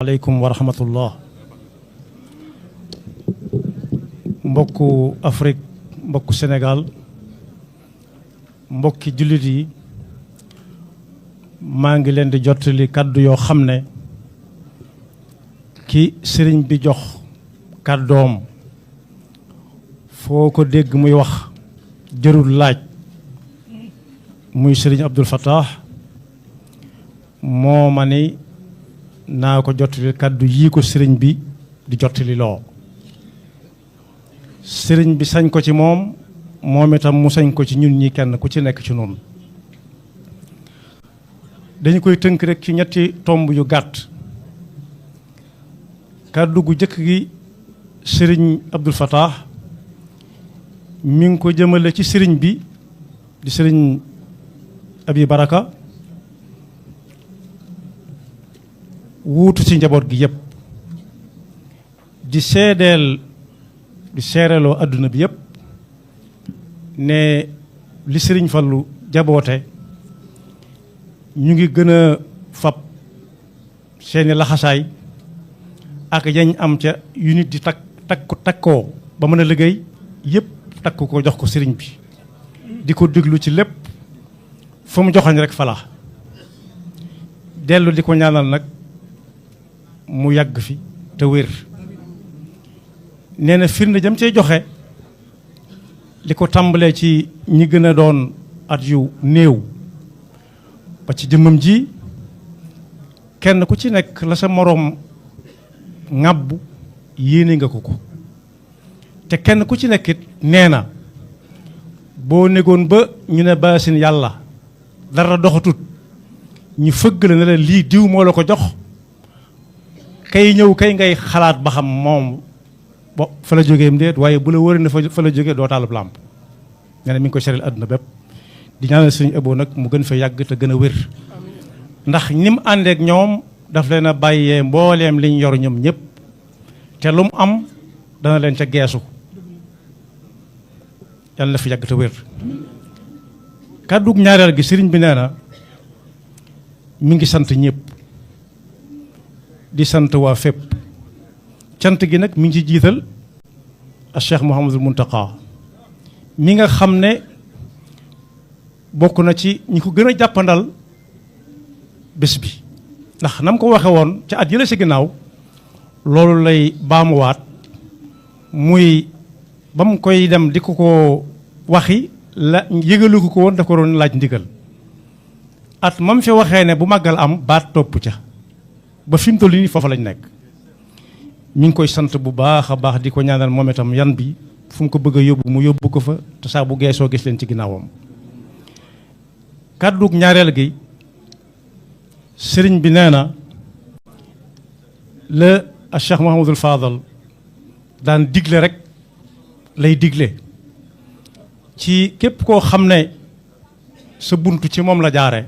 aleykum wa rahmatullah. mbokku Afrique, mbokku Sénégal, mbokki jullit yi, maa ngi leen di jottali kàddu yoo xam ne ki sëriñ bi jox kàddoom foo ko dégg muy wax jërul laaj, muy sëriñ Abdul Fattah moo ma ni naa ko jottali kàddu yii ko sëriñ bi di jottali loo. sëriñ bi sañ ko ci moom, moom itam mu sañ ko ci ñun ñi kenn ku ci nekk ci noonu. dañu koy tënk rek ci ñetti tomb yu gàtt. kàddu gu jëkk gi sëriñ Abdul Fattah mi ngi ko jëmale ci sëriñ bi di sëriñ Abi Baraka wuutu ci njaboot gi yépp di seereloo àdduna bi yépp ne li sëriñ Fallu jaboote ñu ngi gën a fab seeni laxasaay ak yañ am ca yu nit di takkoo ba mën a liggéey yépp takk ko jox ko sëriñ bi di ko déglu ci lépp fu mu joxoñ rek fala dellu di ko ñaanal nag mu yàgg fi te wér. nee na firnde jam cey joxe li ko tàmbalee ci ñi gën a doon at yu néew ba ci jëmmam ji kenn ku ci nekk la sa moroom ŋàbbu yéene nga ko te kenn ku ci nekkit nee na boo négoon ba ñu ne baasin yàlla dara doxatut ñu fëgg la ne la lii diw moo la ko jox kay ñëw kay ngay xalaat ba xam moom fa la jógeem déet, waaye bu la wëri na fa la jógee doo taalub làmp. nee na mi ngi ko seril àdduna bépp di ñaanal sëñ Abo nag mu gën fa yàgg te gën a wér, ndax ni mu àndeek ñoom daf leen a bàyyee mbooleem liñ yor ñoom ñëpp te lu mu am dana leen ca geesu. yàlla na fi yàgg te wér. kàddug ñaareel gi sëriñ bi nee na mi ngi sant ñëpp di sant waa fépp. cant gi nag mi ngi ci jiital a Cheikh Mouhamadul Muntaqa mi nga xam ne bokk na ci ñi ko gën a jàppandal bés bi, ndax nam ko waxe woon ca at yële si ginnaaw loolu lay baamuwaat, muy ba mu koy dem di ko waxi la yëgalu ko woon, da ko doon laaj ndigal. at mam fi waxee ne bu màggal am baat topp ca ba fi mu toll nii foofa lañ nekk. ñu ngi koy sant bu baax a baax di ko ñaanal moom itam yan bi fu mu ko bëgg a yóbbu mu yóbbu ko fa te saa bu geesoo gis leen ci ginnaawam. kàddug ñaareel gi sëriñ bi nee na la a Cheikh Mouhamadul Fadal daan digle rek lay digle ci képp koo xam ne sa buntu ci moom la jaare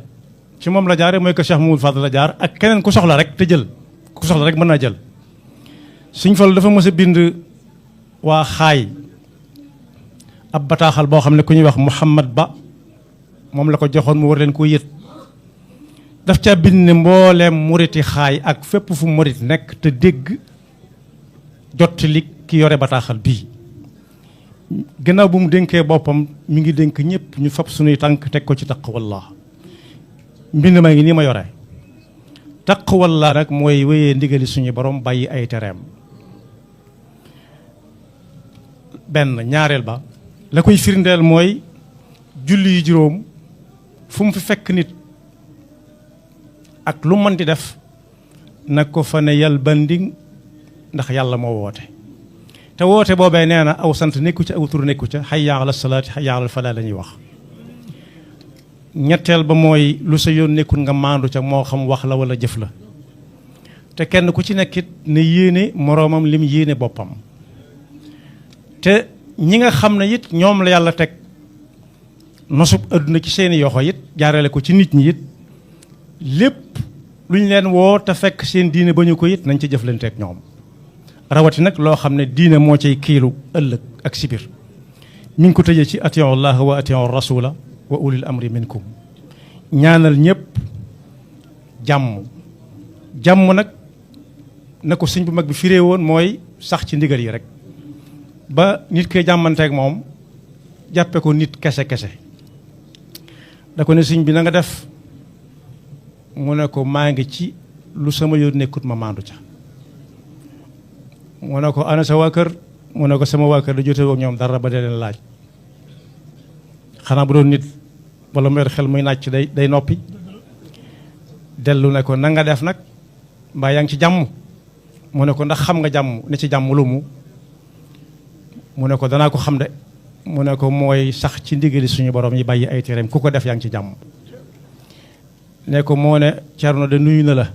mooy que Cheikh Mouhamadul Fadal la jaar ak keneen ku soxla rek te jël ku soxla rek mën naa jël. Sëñ Fallu dafa mës a bind waa xaay ab bataaxal boo xam ne ku ñuy wax Muhammad Ba moom la ko joxoon mu war leen koo yët. daf ca bind ne mbooleem muriti xaay ak fépp fu murit nekk te dégg jottali ki yore bataaxal bii. gannaaw bu mu dénkee boppam mi ngi dénk ñëpp ñu fab suñuy tànk teg ko ci taqwallah. mbind ma ngi nii ma yore. taqwallah nag mooy wéyee ndigali suñu borom bàyyi ay tereem. benn ñaareel ba la koy firndeel mooy julli yu juróom fu mu fi fekk nit ak lu mën di def nag ko fa ne yal bandi ndax yàlla moo woote. te woote boobee nee na aw sant nekku ca aw tur nekku ca hayya ala salaati hayya ala falaa la ñuy wax. ñetteel ba mooy lu sa yoon nekkul nga maandu ca moo xam wax la wala jëf la te kenn ku ci nekkit ne yéene moroomam lim yéene boppam. te ñi nga xam ne it ñoom la yàlla teg nosub adduna ci seeni yoxo it jaarale ko ci nit ñi it lépp lu ñu leen woo te fekk seen diine ba ñu ko it nañ ci jëflanteeg ñoom. rawati nag loo xam ne diine moo cay kiilu ëllëg ak sibir. mi ngi ko tëjee ci atiyu Allah wa atiyu rasula wa ulil amri minkum. ñaanal ñëpp jàmm nag na ko sëñ bu mag bi firee woon mooy sax ci ndigal yi rek ba nit koy jàmmanteeg moom jàppe ko nit kese kese. da ko ne sëñ bi na nga def mu ne ko maa ngi ci lu sama yoon nekkut ma maandu ca. mu ne ko ana sa waa kër mu ne ko sama waa kër da jote ak ñoom dara ba dee leen laaj xanaa bu doon nit wala mu yor xel muy nàcc day noppi. dellu ne ko na nga def nag mbaa yaa ngi ci jàmm mu ne ko ndax xam nga jàmm ne ci jàmm lu mu ne ko danaa ko xam de mu ne ko mooy sax ci ndigali suñu borom yi bàyyi ay tereem ku ko def yaa ngi ci jàmm. ne ko moo ne Cerno de nuyu na la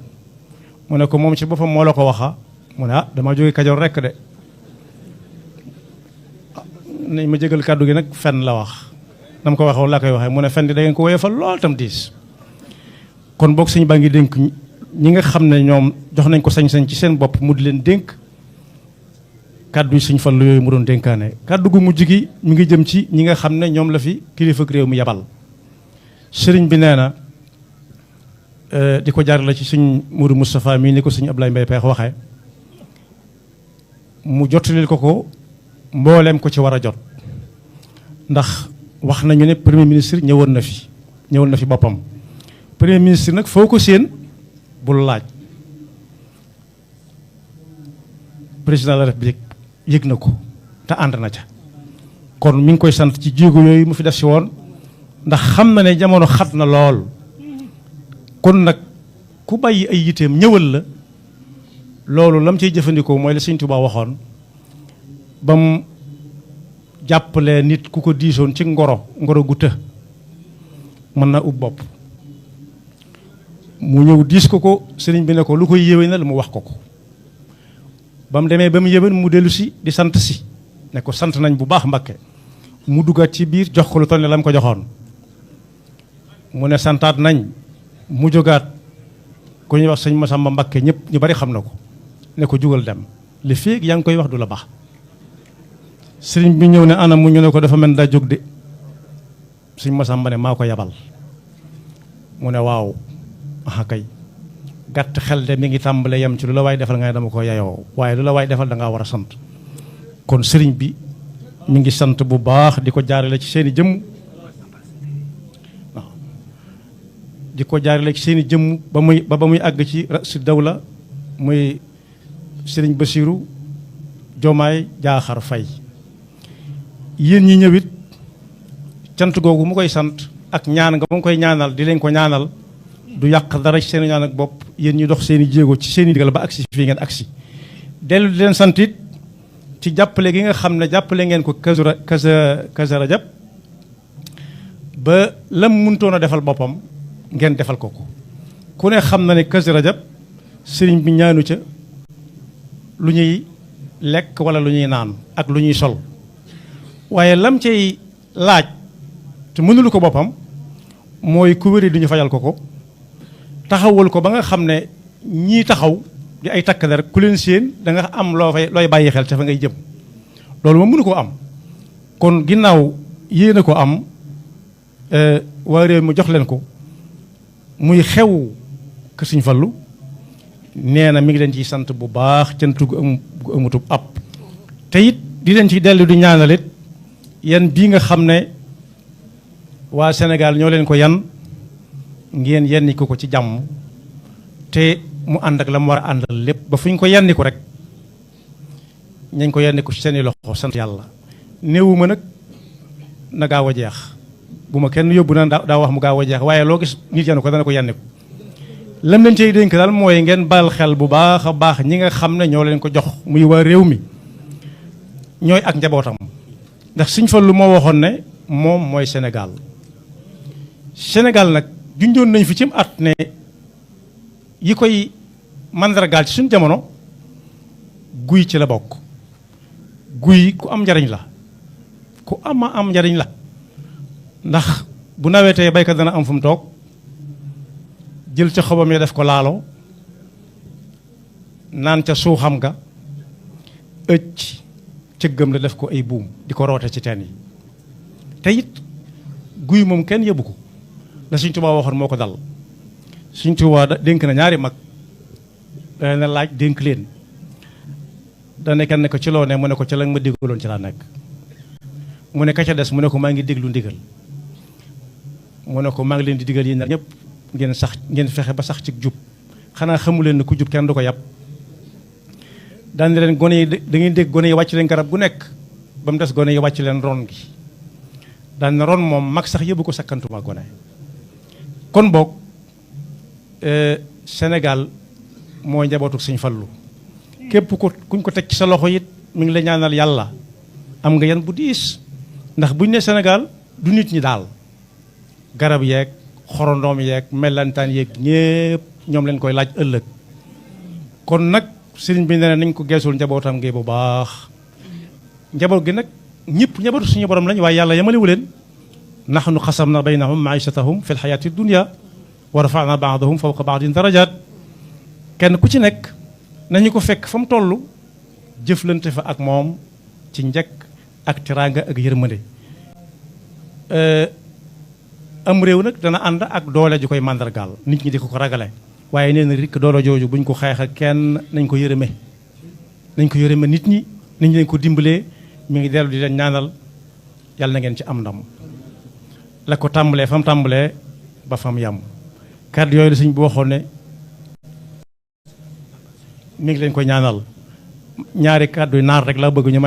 mu ne ko moom ci boppam moo la ko waxa mu ne ah dama jóge Kajoor rekk de nañ ma jégal kàddu gi nag fen la wax nam ko waxee laa koy waxee mu ne fen di da ngeen ko woyofal lool tam diis. kon boog sëñ baa ngi dénk ñi nga xam ne ñoom jox nañ ko sañ-sañ ci seen bopp mu di leen dénk kàddu yi sëñ Fallu yooyu mu doon dénkaane. kàddu gu mujj gi mi ngi jëm ci ñi nga xam ne ñoom la fi kilifa réew mi yabal. sëriñ bi nee na di ko jaarale ci sëñ Mourou Moustapha mii ni ko sëñ Ablaye Mbaye Peex waxee mu jottalil ko mbooleem ko ci war a jot. ndax wax nañu ne premier ministre ñëwoon na fi boppam. premier ministre nag foo ko séen bul laaj président de la république yëg na ko te ànd na ca kon mi ngi koy sant ci jéego yooyu mu fi def si woon ndax xam na ne jamono xat na lool kon nag ku bàyyi ay yiteem ñëwal la loolu lam ciy jëfandikoo mooy la Sëñ Tuubaa waxoon ba mu jàppalee nit ku ko diisoon ci ngoro gu të mën na ub bopp mu ñëw diis ko sëriñ bi ne ko lu koy yéwénal mu wax ko ba mu demee ba mu yéwén mu dellu si di sant si ne ko sant nañ bu baax Mbakke mu duggaat ci biir jox ko lu toll ne la mu ko joxoon mu ne santaat nañ mu jógaat ku ñuy wax sëñ Masamba Mbakke ñëpp ñu bari xam na ko ne ko jugal dem li féeg yaa ngi koy wax du la baax. sëriñ bi ñëw ne anam mu ñu ne ko dafa mel daa jóg de sëñ Masamba ne maa ko yabal mu ne waaw aha kay gàtt xel de mi ngi tàmbale yem ci lu la waay defal nga ne dama ko yayoo waaye lu la waay defal da ngaa war a sant. kon sëriñ bi mi ngi sant bu baax di ko jaarale ci seeni jëmm waaw di ko jaarale ci seeni jëmm ba muy àgg ci rasu dawla muy sëriñ Basiiru Jomaay Jaaxar Fay. yéen ñi ñëwit cant googu mu koy sant ak ñaan nga mu koy ñaanal di leen ko ñaanal du yàq dara ci seen ñaan ak bopp yéen ñi dox seen i jéego ci seen i digal ba agsi fii ngeen agsi dellu di leen sant it ci jàppale gi nga xam ne jàppale ngeen ko Kazu Rajab ba lam mënutoon a defal boppam ngeen defal ko ku ne xam na ne Kazu Rajab sëriñ bi ñaanu ca lu ñuy lekk wala lu ñuy naan ak lu ñuy sol waaye lam cay laaj te mënulu ko boppam mooy ku wéri du ñu fajal ko taxawul ko ba nga xam ne ñii taxaw di ay takk der ku leen séen da nga am looy bàyyi xel ca fa ngay jëm loolu moom mënu koo am kon ginnaaw yéen a ko am waa réew mu jox leen ko muy xew kër Sëñ Fallu nee na mi ngi leen ciy sant bu baax cant gu amutub ab te it di leen ci dellu di ñaanalit yan bii nga xam ne waa Sénégal ñoo leen ko yan ngeen yenni ko ci jàmm te mu ànd ak la mu war a àndal lépp ba fu ñu ko yenni ko rek ñañ ko yenni ko ci seeni loxo sant yàlla néewuma nag na gaaw a jeex bu ma kenn yóbbu na daa wax mu gaaw a jeex waaye loo gis nit yenn ko dana ko yenni ko lam leen cay dénk daal mooy ngeen bal xel bu baax a baax ñi nga xam ne ñoo leen ko jox muy waa réew mi ñooy ak njabootam ndax Sëñ Fallu moo waxoon ne moom mooy Sénégal nag junjoon nañ fi ci at ne yi koy mandargaal ci suñu jamono guy ci la bokk guy ku am njariñ la ku am njariñ la ndax bu nawetee baykat dana am fu mu toog jël ca xobam ya def ko laalo naan ca suuxam ga ëcc cëggam la def ko ay buum di ko roote ci teen yi te it guy moom kenn yëbu ko la Sëñ Tuubaa waxoon moo ko dal Sëñ Tuubaa dénk na ñaari mag na laaj dénk leen dana kenn ko ci loo ne mu ne ko ci la ma digaloon ci laa nekk mu ne ka ca des mu ne ko maa ngi déglu ndigal mu ne ko maa ngi leen di digal yi ñëpp ngeen fexe ba sax ci jub xanaa xamu leen ne ku jub kenn du ko yàpp daan leen gone yi da ngeen dégg gone yi wàcc leen garab gu nekk ba mu des gone yi wàcc leen ron gi daan ron moom mag sax yëbu ko sakkantuma gone kon boog Sénégal mooy njabootu Sëñ Fallu képp ko kuñ ko teg ci sa loxo it mi ngi la ñaanal yàlla am nga yan bu diis ndax buñ ne Sénégal du nit ñi daal garab yeeg xorondoom yeeg mellantaan yeeg ñépp ñoom leen koy laaj ëllëg kon nag sëriñ bi nee nañ ko geesul njabootam gi bu baax njaboot gi nag ñëpp njabootu suñu borom lañ waaye yàlla yamalewu leen nahnu xasamna baynahum maishatahum fi lxayaati dunia wa rafana baadahum fawqa baadin darajaat kenn ku ci nekk nañu ko fekk fa mu toll jëflante fa ak moom ci njëkk ak teraanga ak yërmande am réew nag dana ànd ak doole ju koy màndargaal nit ñi di ko ragale waaye nee na rikk doole jooju buñ ko xeexal kenn nañ ko yërëme nit ñi nañ ko dimbalee mi ngi dellu di leen ñaanal yàlla na ngeen ci am ndam la ko tàmbalee fa mu tàmbalee ba fa mu yam kàddu yooyu la sëñ bi waxoon ne mi ngi leen koy ñaanal ñaari kàddu naar rek laa bëgg ñu may